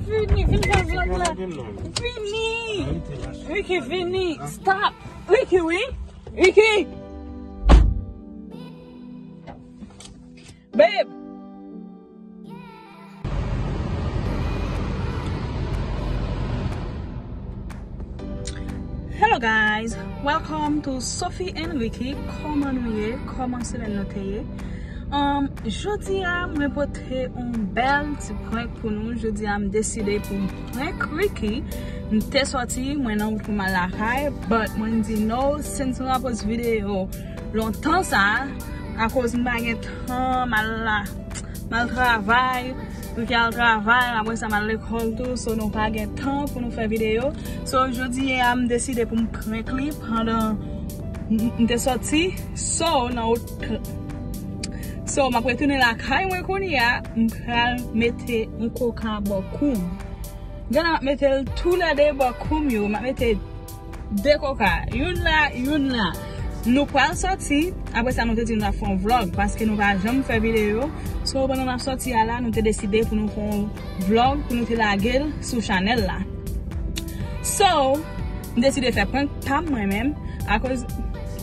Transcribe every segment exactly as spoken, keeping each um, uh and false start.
Vini, vin fè vlog la. Vini. Ricky, vini. Stop. Ricky, wi. Ricky. Babe. Hello guys, welcome to Sophie and Ricky. Kòman nou ye? Kòman semèn nou te ye? Um, jodi a, mwen pote yon bèl ti prank pou nou. Jodi a, m deside pou m prank Ricky. M te sòti, mwen nan wout pou m al lakay, but mwen di no, since m pa post videyo lontan sa, akoz m pa gen tan, m al la, m al travay, Ricky al travay, apre sa m al lekòl tou, so nou pa gen tan pou nou fè videyo. So, jodi a, m deside pou m prank li pandan m, m te sòti, so, nan wout. So, m ap retounen lakay mwen kounye a, m pral mete yon koka bò kou m. Gade, m ap mete l toulède bò kou m yo, m ap mete de koka, youn la, youn la. Nou pral sòti, apre sa nou te di nou t ap fè yon vlog, paske nou pa janm fè videyo. So, pandan n ap sòti a la, nou te deside pou nou fè yon vlog, pou nou te lage l sou chanèl la. So, m deside fè prank pa m mwen menm, akoz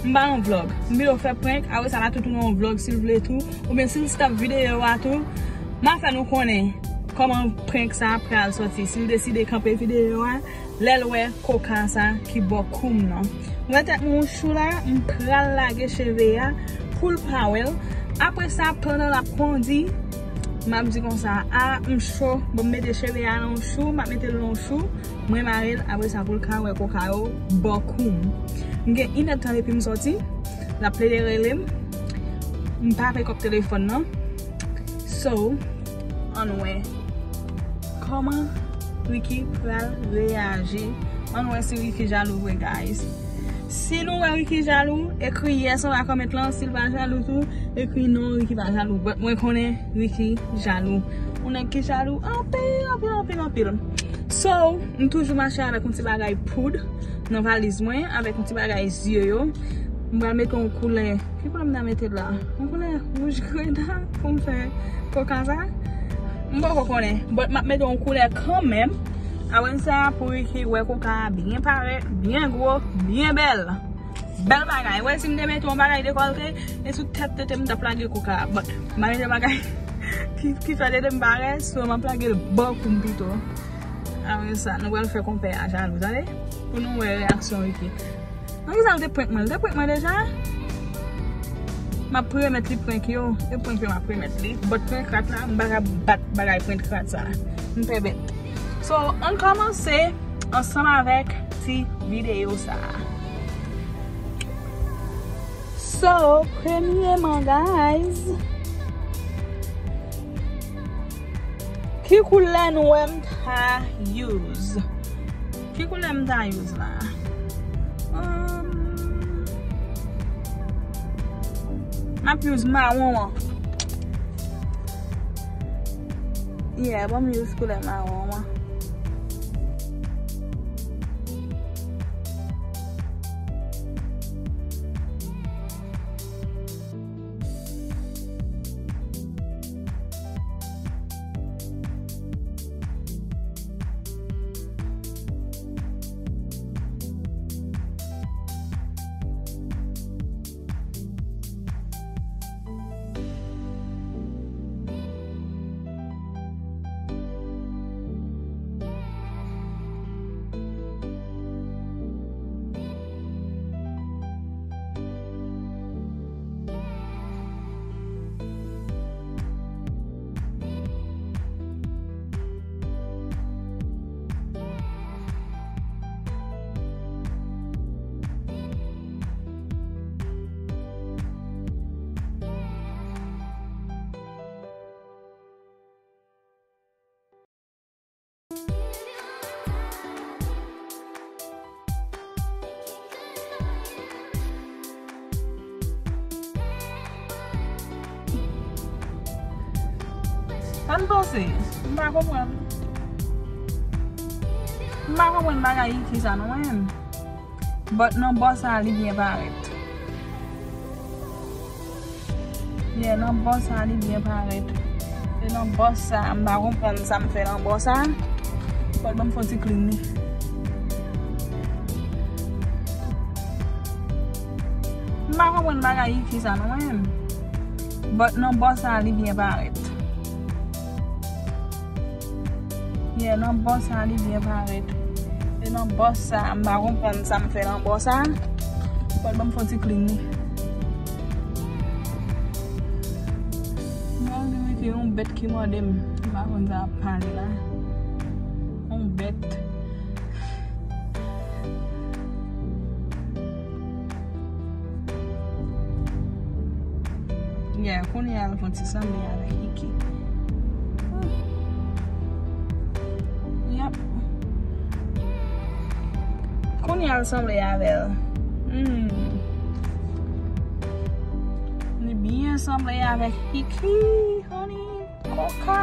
m pa nan vlog. M pito fè prank, apre sa m a tou tounen yon vlog si l vle tou, oubyen si l stop videyo a tou, m a fè nou konnen kòman prank sa a pral sòti, si l deside kanpe videyo a, lè l wè koka sa ki bò kou m nan. M wè tèt mwen yon chou la, m pral lage cheve a pou l pa wè l. Apre sa, pandan l ap kondi, m ap di konsa, a, m cho, bon, m mete cheve a nan yon chou, m ap mete l nan yon chou, mwen mare l, apre sa pou l ka wè koka yo bò kou m. M gen inèdtan depi m sòti, l ap plede rele m, m pa pekòp telefòn nan. So, ann wè kòman Ricky pral reyaji. Ann wè si Ricky jalou vre, guys. Si nou wè Ricky jalou, ekri yes anba kòmant lan. Si l pa jalou tou, ekri non, Ricky pa jalou. But mwen konnen Ricky jalou. Yon nèg ki jalou anpil, anpil, anpil, anpil. So, m toujou mache avèk yon ti bagay poud nan valiz mwen, avèk yon ti bagay zye yo. M pral mete yon koulè. Ki koulè m ta mete la? Yon koulè wouj greda pou m fè koka sa? M poko konnen. But m ap mete yon koulè kanmenm. Apre sa, pou Ricky wè koka a byen parèt, byen gwo, byen bèl. Bèl bagay. Wè, si m te mete yon bagay dekòlte, e sou tèt tete m t ap lage koka a. But m pa mete bagay ki, ki fè tete m parèt, so m ap lage l bò kou m pito. Apre sa, nou pral fè konpè a jalou, tande? Pou nou wè reyaksyon Ricky. Nan kisa l te prank mwen? L te prank mwen deja? M ap remèt li prank yo. E prank yo m ap remèt li. But prank rat la, m pa ka bat bagay prank rat sa. M pè bèt. So, ann kòmanse ansanm avèk ti videyo sa a. So, premyèman, guys, ki koulè nou wè m ta use? Ki koulè m ta use la? Um, m ap use mawon an. Yeah, ban m use koulè mawon an. Sa n panse? M pa konprann. M pa konprann bagay Ricky sa non menm. But nan bò sa li byen parèt. Yeah, nan bò sa li byen parèt. Nan bòs sa, m pa konprann sa m fè nan bòs sa. Fò l ban m fè yon ti clean li. M pa konprann bagay Hiki sa non mwen menm. But nan bòs sa li byen parèt. Yeah, nan bòs sa li byen parèt. E nan bòs sa, m pa konprann sa m fè nan bòs sa. Fò l ban m fè yon ti clean li. Mwen di wi ke yon bèt ki mande m. M pa konn sa ap pale la. Yon bèt. Yeah, kounye a l fè yon ti sanble avèk Hiki. Yep. Kounye a l sanble avè l. Hmm. Li byen sanble avèk Hiki, honey. Koka.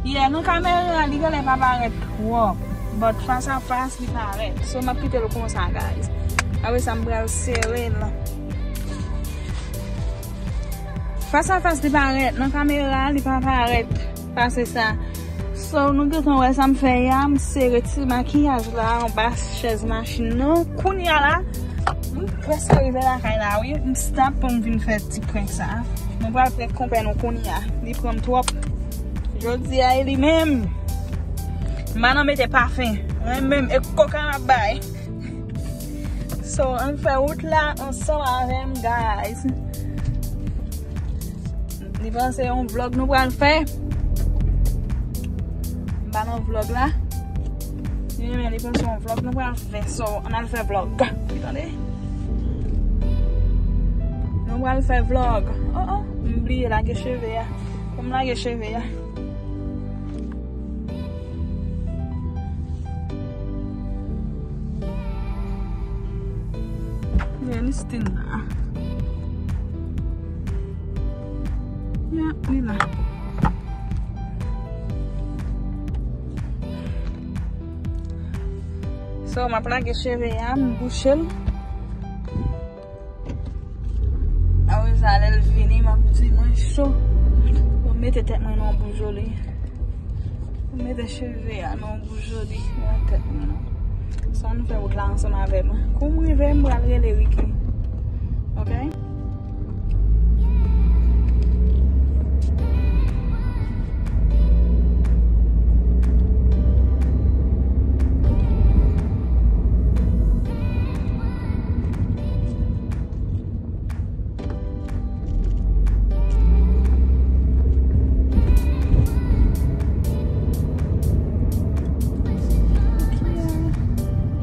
Yeah, nan kamera li genlè pa parèt twòp, but fas a fas li parèt. So m ap kite l konsa, guys. Apre sa m pral sere l. Fas a fas li parèt, nan kamera li pa parèt pase sa. So nou gentan wè sa m fè ya, m sere ti makiyaj la anba chèz machin nan. Kounye a la, m prèske rive lakay la wi. M stop pou m vin fè ti prank sa. Nou pral prank konpè nou kounye a. Li pran m twòp. Jodi a e li menm. M pa nan mete pafen. Mwen menm e koka m ap bay. So, ann fè wout la ansanm avè m, guys. Li panse yon vlog nou pral fè. M pa nan vlog la. Li menm li panse yon vlog nou pral fè. So, ann al fè vlog. Ou tande? Nou pral fè vlog. Oh, oh, m bliye lage cheve a. Fò m lage cheve a. Yeah, li still la. Yeah, li la. So, m ap lage cheve a, m bouche l. Apre sa, lè l vini, m ap di mwen cho. Pou m mete tèt mwen nan yon boujoli. Pou m mete cheve a nan yon boujoli nan tèt mwen. So, ann fè wout la ansanm avè m. Kou m rive, m pral rele Ricky. Ok?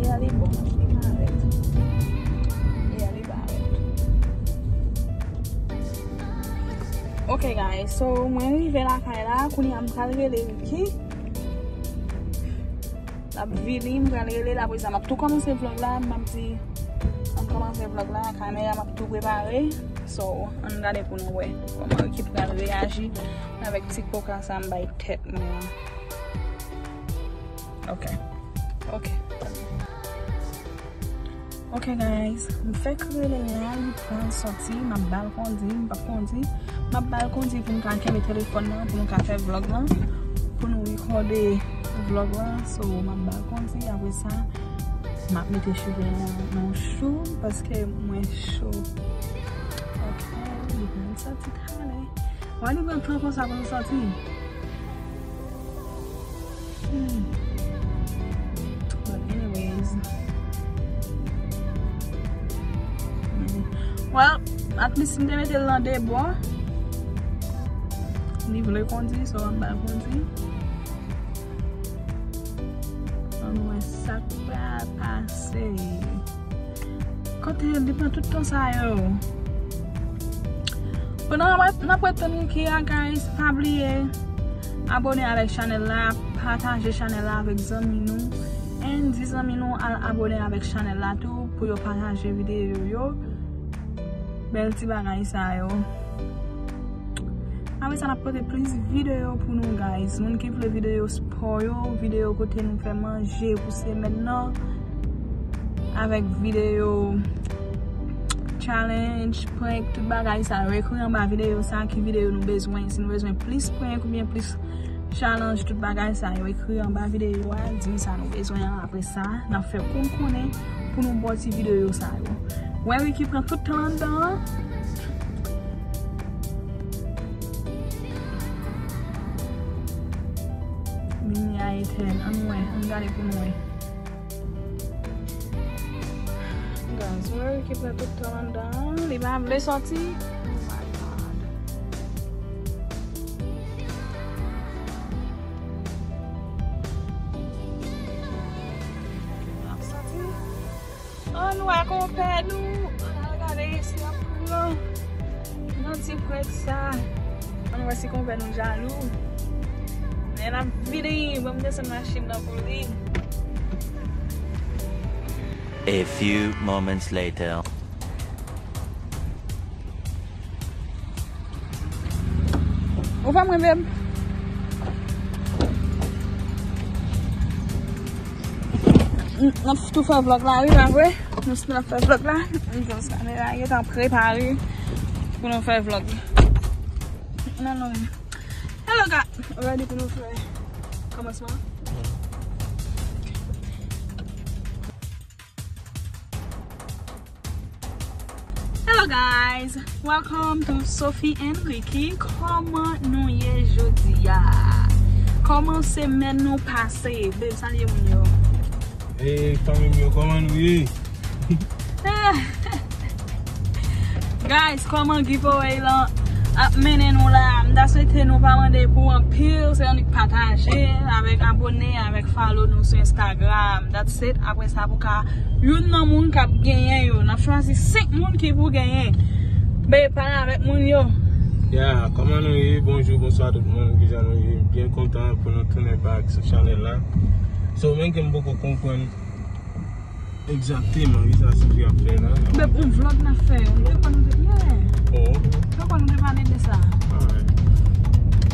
Yeah, li bon, li parèt. Yeah, li parèt. Ok, guys, so mwen rive lakay la, kounye a m pral rele Ricky. L ap vini, m pral rele l, apre sa m ap tou kòmanse vlog la, m ap di, ann kòmanse vlog la, kamera m ap tou prepare. So, ann gade pou nou wè kòman Ricky pral reyaji avèk ti koka sa m bay tèt mwen an. Ok. Ok. Ok, guys, m fèk rele l la, li pral sòti, m ap ba l kondi, m p ap kondi. M ap ba l kondi pou m ka kenbe telefòn nan, pou nou ka fè vlog lan, pou nou rekòde vlog lan. So, m ap ba l kondi, apre sa, m ap mete cheve a nan chou, paske mwen cho. Ok, li pral sòti talè. Wè li pran tan konsa pou l sòti. Hmm. But anyways. Hmm. Well, at least m te mete l nan de bò. Li vle kondi, so m ba l kondi. Ann wè sa k pral pase. Kote li pran tout tan sa yo? Pandan n ap, n ap ret tann Ricky a, guys, pa bliye abòne avèk chanèl la, pataje chanèl la avèk zanmi nou. And di zanmi nou al abòne avèk chanèl la tou pou yo pataje videyo yo. Bèl ti bagay sa yo. Apre sa, n ap pote plis videyo pou nou, guys. Moun ki vle videyo spò yo, videyo kote nou fè manje pou semèn nan, avèk videyo challenge, prank, tout bagay sa yo. Ekri anba videyo sa ki videyo nou bezwen. Si nou bezwen plis prank oubyen plis challenge, tout bagay sa yo, ekri anba videyo a, di m sa nou bezwen an. Apre sa, n ap fè kou n konnen pou nou bò ti videyo sa yo. Wè wi ki pran tout tan anndan an. Limyè a etèn. Ann wè, ann gade pou nou wè. Guys, wè wi ki pran tout tan anndan an. Li pa vle sòti. Oh my God. Ap sòti. Ann wè konpè nou. Ann al gade si ap pran nan ti prank sa. Ann wè si konpè nou jalou. Men n ap vini, ban m desann machin nan pou li. A few moments later. Ou pa mwen, babe? N, n ap tou fè vlòg la, wi, pa vre? Nou ap fè vlòg la. M jwenn kamera, gentan prepare pou nou fè vlòg. Nan, non. Hello, guys. Ready pou nou fè kòmansman? Hello guys, welcome to Sophie and Ricky. Kòman nou ye jodi a? Kòman semèn nou pase? Babe, salye moun yo. Hey, fanmi m yo, kòman nou ye? Guys, kòman giveaway lan ap mennen nou la? M ta swete nou pa mande pou anpil, se annik pataje avèk abòne, avèk follow nou sou Instagram. That's it. Apre sa, pou ka youn nan moun k ap genyen yo. N ap chwazi senk moun ki pou genyen. Be, pale avèk moun yo. Ya, kòman nou ye? Bonjou, bonswa tout moun. Kijan nou ye? Byen kontan pou nou tounen back sou chanèl la. So, menm ke m poko konprann egzakteman kisa Sophie ap fè la. Beb, yon vlog n ap fè. Ou te kwè nou te, yeah. Oh. Ou te kwè nou te pale de sa. Alright.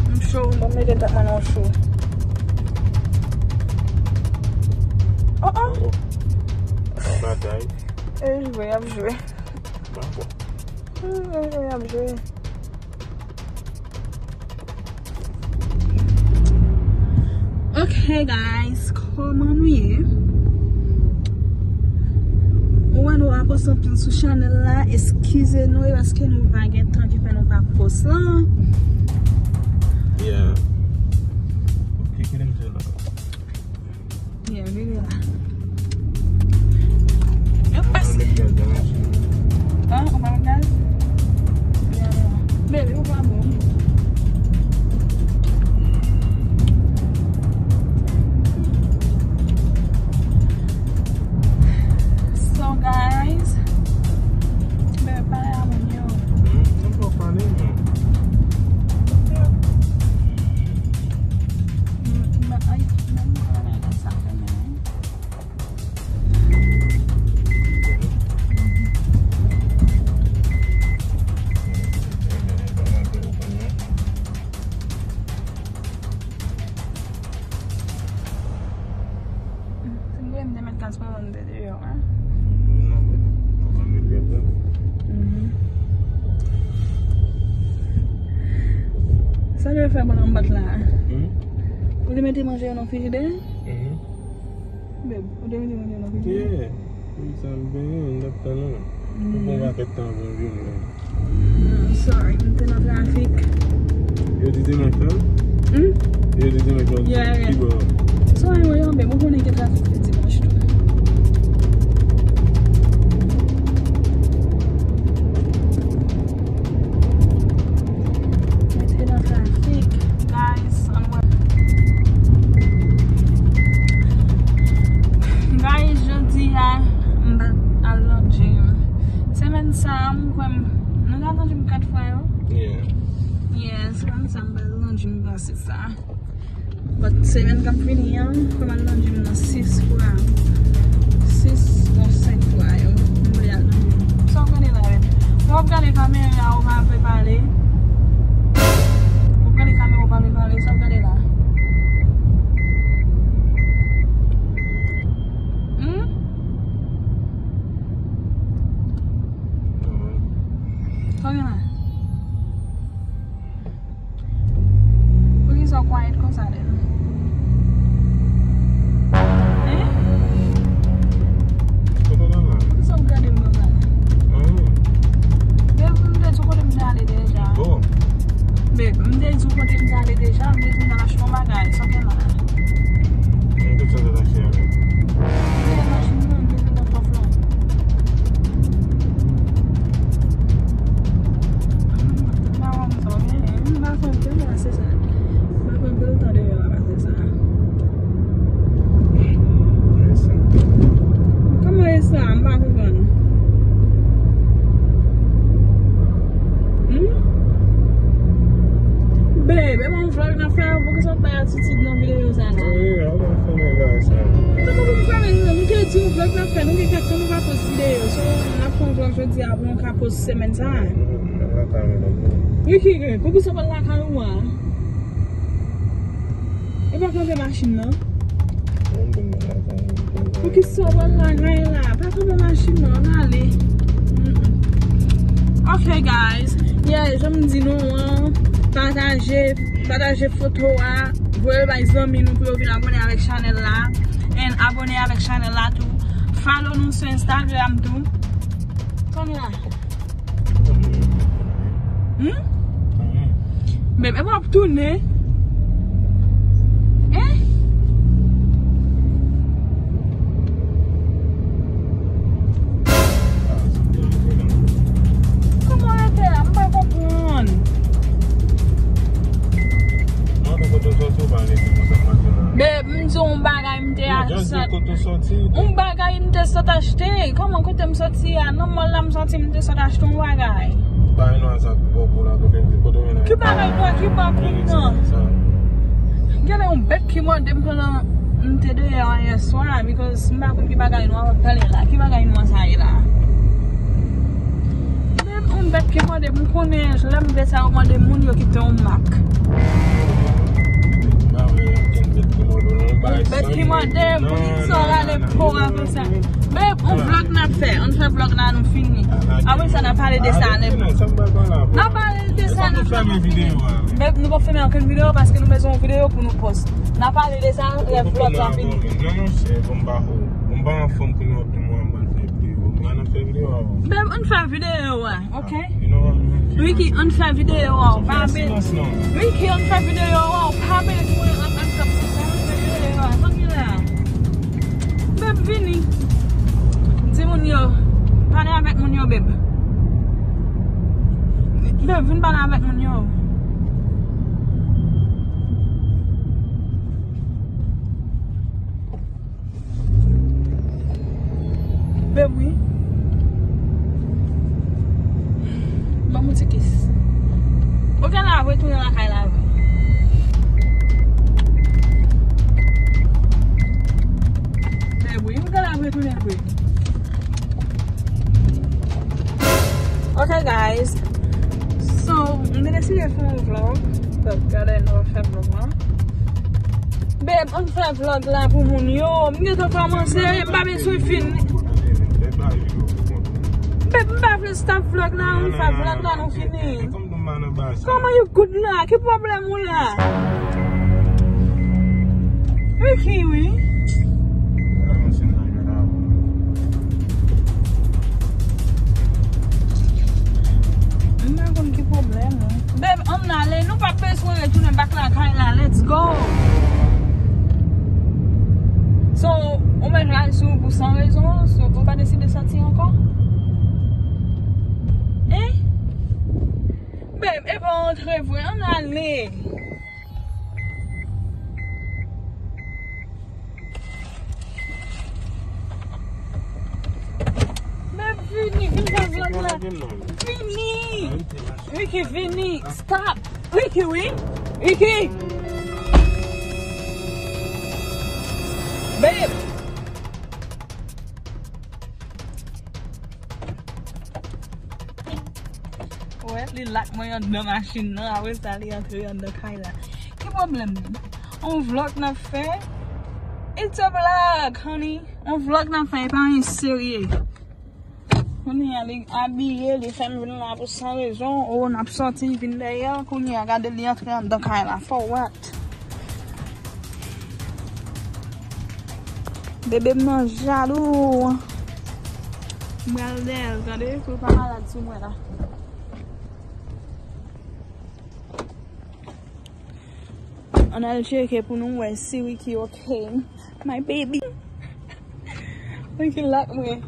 M cho, m mete tèt mwen nan cho. Oh, oh. Oh. Batay. E jwe, y ap jwe. Ba bon. Hmm, e jwe, y ap jwe. Ok, guys, kòman nou ye? Ou wè nou pa poste anpil sou chanèl la, eskize nou, e paske nou pa gen tan ki fè nou pa poste lan. Yeah. Ok, kite m fè la. Yeah, vire la. Yo pase. Ah, ou pa met gaz? Yeah. Baby, ou pa bon. So, guys, baby, pale a moun yo. Hmm, nou pa pale, non. Mm, mm, ay, men nou pa nan sa fè men. Si m vle m te met gaz pandan m te deyò a. Mhm. Sa dwe fè pandan m bat la a. Hmm? Ou te mete manje yo nan frijidè? Mhm. Beb, ou te mete manje nan frijidè? Yeah. Konsa m benyen, m t ap tann ou. Mm. Ou pran yon pakèt tan pou m vini la. Mm, sorry, m te nan trafik. Jodi dimanch lan? Hmm? Jodi dimanch lan, yeah, yeah, ki bò? Sorry, mwen, beb, ou konnen gen trafik dimanch tou. Mete nan trafik, guys, ann wè. Guys, jodi a, m pa al nan gym. Semèn sa, m kwè m, nou ka nan gym kat fwa yo? Yeah. Yeah, semèn sa, m pa al nan gym pase sa. But semèn k ap vini an, fò m al nan gym nan sis fwa. Sis, non, senk fwa, yo. M vle al nan gym. Sa w gade la, menm? Lè w ap gade kamera, ou pa vle pale. W ap gade kamera, ou pa vle pale. Sa w gade la? Hmm? Sa w gen la? Poukisa w quiet konsa, Dèl? Hein? Poukisa w gade m konsa? Dèl, m te di w kote m te ale deja. Babe, m te di w kote m te ale deja, m te di m t al achte yon bagay. Sa w gen la? Mwen tout sa ta achte avè m. Mwen te nan machin nan, m te nan kòf lan. M pa konn sa w genyen, m pa konn genyen, se sa. M pa konn pil tan deyò a pase sa. Kòman e sa? M pa konprann. Hmm? Babe, e pa yon vlog n ap fè a, poukisa w bay atitid nan videyo sa non? Wi, an nou fèmen bagay sa. Kòman pou nou fèmen non? Nou te di yon vlog n ap fè, nou gen kèk tan nou pa post videyo. So, n ap fè yon vlog jodi a pou nou ka post semèn sa a. Ricky, poukisa w pa lakay ou a? E pa kanpe machin nan? Poukisa w pral lakay la? Pa kanpe machin nan, ann ale. Mm-mm. Ok, guys. Yeah, jan m di nou an, pataje, pataje foto a, voye bay zanmi nou pou yo vin abone avèk chanèl la. And abone avèk chanèl la tou. Follow nou sou Instagram tou. Kounye a. Hmm? Babe, e pa w ap tounen? Hein? Kòman w rete la? M pa konprann. Babe, m di w yon bagay, m te a sot. Yon bagay m te sot achte. Kòman kote m soti a? Nan mòl la m soti m te sot achte yon bagay. Bagay nwa sa ki bò kou la, kote m di kote w ye la. Ki bagay nwa ki bò kou nan? Gade yon bèt ki mòde m pandan m te deyò a yèswa, because m pa konn ki bagay nwa w ap pale la. Ki bagay nwa sa ye la? Yon bèt ki mòde m, m konnen lè m fè sa yo mòde moun yo kite yon mak. Yon bèt ki mòde m, pou di sa w rale po a konsa. Babe, yon vlog n ap fè, ann fè vlog la nou fini. Apre sa n a pale de sa nèt. N a pale de sa nèt, nou fèmen videyo a. Babe, nou p ap fèmen okenn videyo paske nou bezwen yon videyo pou nou post. N a pale de sa lè vlog la fini. Non, non, se bon, m pa, bon, m pa anfòm pou nou ap di mwen m pral fè videyo. Mwen, n ap fè videyo a. Babe, ann fè videyo a. Ok. Ricky, ann fè videyo a, w pa bezwen. Ricky, ann fè videyo a, w pa bezwen ap, ap, ap fè videyo a. Tanki la. Babe, vini. Di moun yo. Pale avèk moun yo, babe. Babe, vin pale avèk moun yo. Babe, wi. Ban m yon ti kiss. Ok, la, retounen lakay la vre. Babe, wi, m gen la retounen vre. Ok, guys. So, m te deside fè yon vlog. But gade, nou fè vlog la. Babe, ann fè vlog la pou moun yo. M gentan kòmanse, m pa bezwen fini. Babe, m pa vle stop vlog la, ann fè vlog la, nou fini. Kòman you good la? Ki pwoblèm ou la? Ricky, wi. M pa konn ki pwoblèm ou. Babe, ann ale, nou pa bezwen retounen back lakay la, let's go. So, ou mèt ray sou ou pou san rezon, so, ou pa deside soti ankò? Hein? Babe, e pa antre vre, ann ale. Babe, vini, vin fè vlog la. Vini. Ricky, vini. Stop. Ricky, wi. Ricky. Babe! Wè, li lak mwen anndan machin nan, apre sa, li antre anndan kay la. Ki pwoblèm li? On vlòg n ap fè? It's a vlog, honey. On vlòg n ap fè, e pa anyen serye. Kounye a, li abiye, li fè m vin la pou san rezon. O, n ap sòti, vin dèyè. Kounye a, gade, li antre anndan kay la. For what? Bebe m nan jalou. M pral dèyè l, tande, pou l pa malad sou mwen la. Ann al tcheke pou nou wè si Ricky ok. My baby. Ricky lak mwen.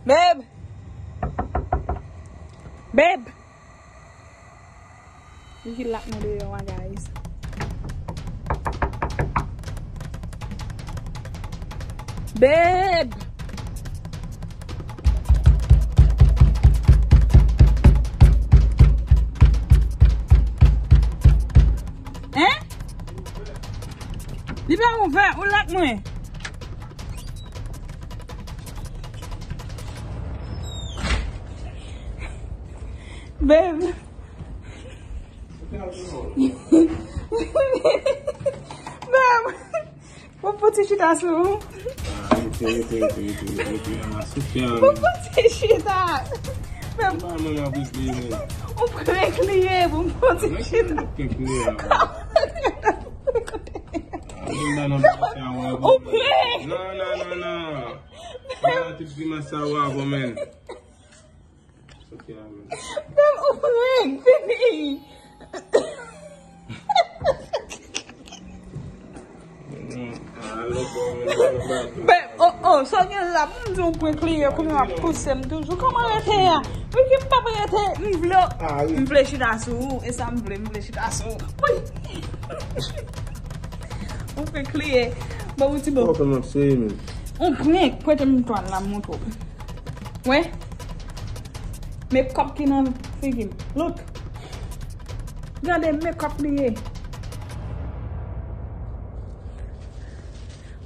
Babe! Babe! Ricky lak mwen deyò a, guys. Babe! Hein? Li pa ouvè, ou lak mwen. Babe. Babe. Bon, bon ti chita sou ou. Ah, rete, rete, rete, rete, rete, rete, ah, Sofia. Bon, bon ti chita. Menm. Ba mwen, mwen, plis li, men. Ou prank li ye, bon, bon ti chita. Mwen prank li ye, ah. Ah, mwen ba nan bagay sa, wè, bon. Ou prank. Non, non, non, non. Ba nan tout grimas sa, wè, bon, men. Sofia, men. Menm ou prank, baby. Men, oh, oh, sa w gen la, pou m di w prank li ye, kounye w ap pouse m toujou. Kòman rete a? Wi, ki m p ap rete, m vle, m vle chita sou ou, e sa m vle, m vle chita sou ou. Wi. Ou prank li ye. Bon, ou ti bon. Kòman se, men? Ou prank, prete m twal la, m montre w. Wè. Makeup ki nan figi m. Look. Gade makeup li ye.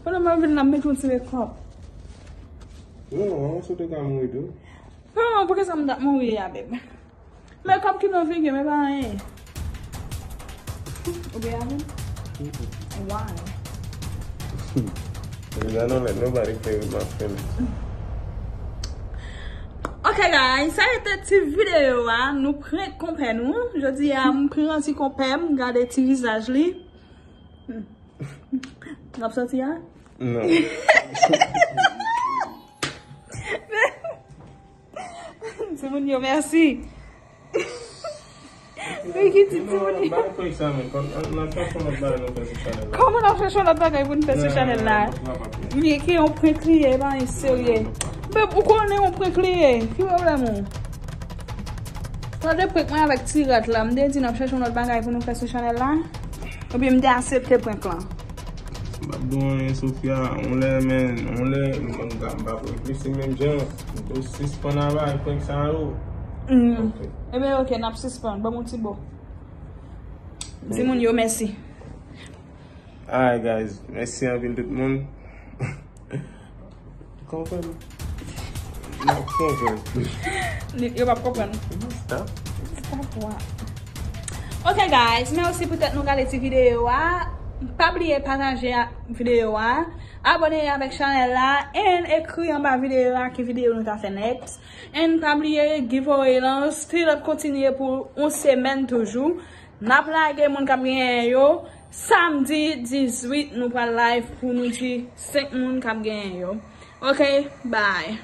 Pandan m ap vin la, m met yon ti makeup. Non, non, ou sot te ka mouri tou. Non, poukisa m t ap mouri a, babe? Makeup ki nan figi m, e pa anyen. Ou byen avè m? Why? Nigga, don't let nobody play with my feelings. Ok, guys, sa se te ti videyo a. Nou prank konpè nou. Jodi a, m pran ti konpè m, gade ti vizaj li. Hmm. N ap sòti a? Non. Timoun yo, mèsi. Ricky di timoun yo. Kòman n ap chèche yon lòt bagay pou n fè sou chanèl la? Men ki yon prank li ye, e pa yon serye. Babe, ou konnen yon prank li ye. Ki pwoblèm ou? Sa de prank mwen avèk ti rat la, m te di n ap chèche yon lòt bagay pou nou fè sou chanèl la. Ebyen, m te aksepte prank lan. M p ap di w anyen, Sofia. On lè, men, on lè, m konn ta, m p ap reflechi menm jan. M tou sispann avè prank sa yo. Mm. Ok. Ebyen, ok, n ap sispann. Ban m yon ti bo. Timoun yo, mèsi. Alright, guys. Mèsi anpil tout moun. Konprann. N ap konprann. Yo p ap konprann. Stop. Stop what? Ok, guys, mèsi poutèt nou gade ti videyo a. Pa bliye pataje a, videyo a. Abòne avèk chanèl la. And ekri anba videyo a ki videyo nou ta fè next. And pa bliye giveaway lan still ap kontinye pou yon semèn toujou. N ap lage moun k ap genyen yo. Samdi dizuit, nou pral live pou nou di senk moun k ap genyen yo. Ok, bye.